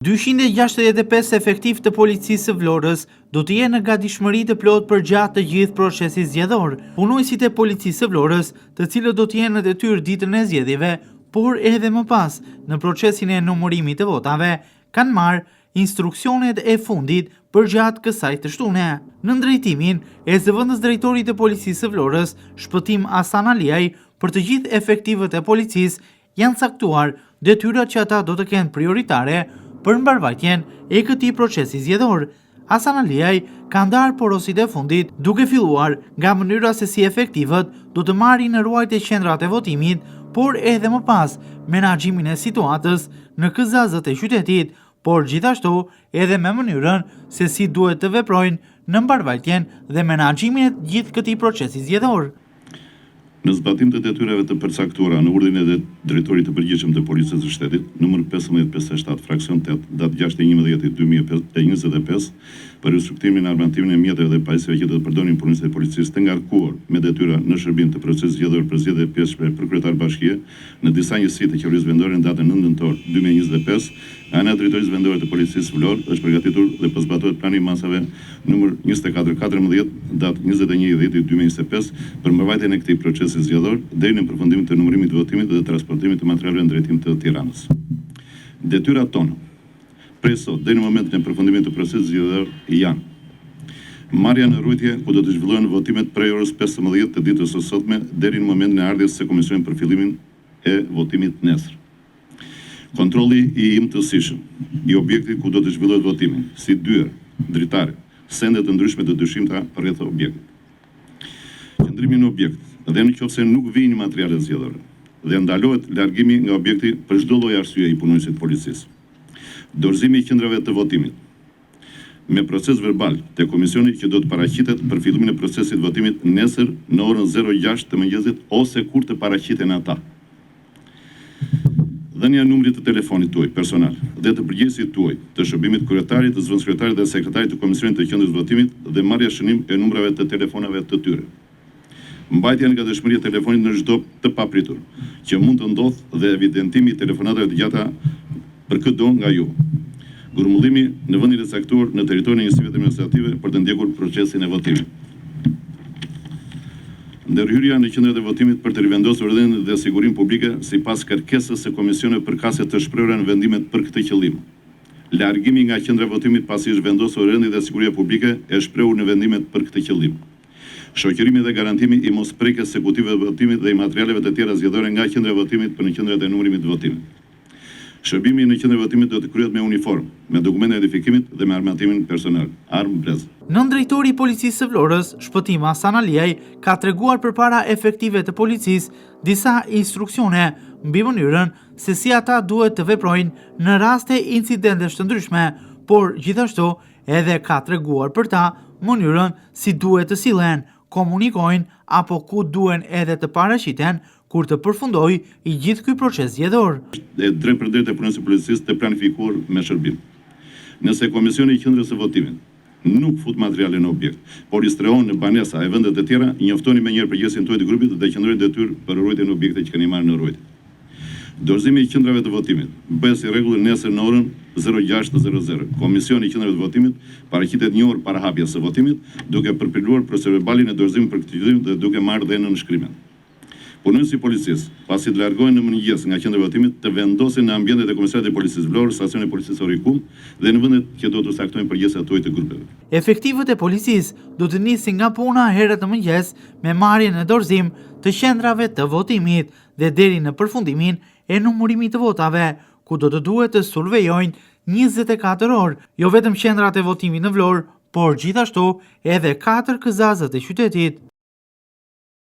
265 efektivë të Policisë së Vlorës do të jenë në gatishmëri të plotë përgjatë të gjithë procesit zgjedhor. Punonjësit e Policisë së Vlorës, të cilët do të jenë në detyrë ditën e zgjedhjeve, por edhe më pas në procesin e numërimit të votave, kanë marrë instruksionet e fundit përgjatë kësaj të shtune. Nën drejtimin e zëvendës drejtorit të Policisë së Vlorës, Shpëtim Asanaliaj, për të gjithë efektivët e policisë janë caktuar detyrat që ata do të kenë prioritare për mbarëvajtjen e këtij procesi zgjedhor. Asanaliaj ka ndarë porositë e fundit, duke filluar nga mënyra se si efektivët do të marrin në ruajtje qendrat e votimit, por edhe më pas menaxhimin e situatës në KZAZ-të e qytetit, por gjithashtu edhe me mënyrën se si duhet të veprojnë në mbarëvajtjen dhe menaxhimin e gjithë këtij procesi zgjedhor. Në zbatim të detyrave të përcaktuara në urdhrin e Drejtorit të Përgjithshëm të Policisë së Shtetit, numër 15 57 fraksion 8, datë 6 11 2025, për instruktimin e armatimin e mjeteve dhe pajisjeve që do të përdorin punonjësit e policisë të ngarkuar me detyra në shërbim të procesit zgjedhor për zgjedhjet e pjesshme për kryetar bashkie në disa njësi të qeverisë vendore në datën 9 nëntor 2025, nga ana e Drejtorisë Vendore të Policisë Vlorë është përgatitur dhe po zbatohet plani i masave numër 24 14, datë 21.10.2025, për mbarëvajtjen e këtij procesi zgjedhor deri në përfundim të numërimit të votimit dhe transportimit të materialeve në drejtim të Tiranës. Detyrat tona prej sot deri në momentin e përfundimit të procesit zgjedhor janë marrja në ruajtje ku do të zhvillohen votimet prej orës 15 të ditës së sotme deri në momentin e ardhjes së komisionit për fillimin e votimit nesër. Kontrolli i imtësishëm i objektit ku do të zhvillohet votimi, si dyer, dritare, sende të ndryshme të dyshimta rreth objektit. Qëndrimi në objekt dhe në qoftë se nuk vijnë materiale zgjedhore dhe ndalohet largimi nga objekti për çdo lloj arsye i punonjësit të policisë. Dorëzimi i qendrave të votimit me proces verbal te komisioni që do të paraqitet për fillimin e procesit të votimit nesër në orën 06 të mëngjesit ose kur të paraqiten ata. Dhënia e numrit të telefonit tuaj personal dhe të përgjegjësit tuaj të shërbimit kryetarit, të zëvendëskryetarit dhe sekretarit të komisionit të qendrës së votimit dhe marrja shënim e numrave të telefonave të tyre. Mbajtja në gatishmëri e telefonit në çdo të papritur që mund të ndodhë dhe evidentimi i telefonatave të gjata për këdo nga ju. Grumbullimi në vendin e caktuar në territorin e njësive administrative për të ndjekur procesin e votimit. Ndërhyrja në qendrat e votimit për të rivendosur rendin dhe sigurinë publike sipas kërkesës së komisioneve përkatëse të shprehura në vendimet për këtë qëllim. Largimi nga qendra e votimit pasi është vendosur rendi dhe siguria publike e shprehur në vendimet për këtë qëllim. Shoqërimi dhe garantimi i mosprekjes së kutive të votimit dhe i materialeve të tjera zgjedhore nga qendra e votimit për në qendrat e numërimit të votimit. Shërbimi në qendrën e votimit do të kryhet me uniformë, me dokumentin e identifikimit dhe me armatimin personal, armë brez. Nëndrejtori i Policisë së Vlorës, Shpëtim Asanaliaj, ka treguar përpara efektivëve të policisë disa instruksione mbi mënyrën se si ata duhet të veprojnë në raste incidentesh të ndryshme, por gjithashtu edhe ka treguar për ta mënyrën si duhet të sillen, komunikojnë apo ku duhen edhe të paraqiten kur të përfundojë i gjithë ky proces zgjedhor. E drejtpërdrejtë e punonjësit të policisë të planifikuar me shërbim. Nëse komisioni i qendrës së votimit nuk fut materiale në objekt, por i strehon në banesa e vende të tjera, njoftoni menjëherë përgjegjësin tuaj të grupit dhe qëndroni në detyrë për ruajtjen e objekteve që keni marrë në ruajtje. Dorëzimi i qendrave të votimit bëhet si rregull nesër në orën 06:00. Komisioni i qendrave të votimit paraqitet një orë para hapjes së votimit, duke përpiluar procesverbalin e dorëzimit për këtë qëllim dhe duke marrë dhe nënshkrimet. Punonjësit e policisë, pasi të largohen në mëngjes nga qendra e votimit, të vendosen në ambientet e Komisariatit të Policisë Vlorë, stacionin e policisë Orikum dhe në vendet që do t'u caktojnë përgjegjësat tuaj të grupeve. Efektivët e policisë do të nisin nga puna herët në mëngjes me marrjen në dorëzim të qendrave të votimit dhe deri në përfundimin e numërimit të votave, ku do të duhet të survejojnë 24 orë, jo vetëm qendrat e votimit në Vlorë, por gjithashtu edhe 4 KZAZ-të e qytetit.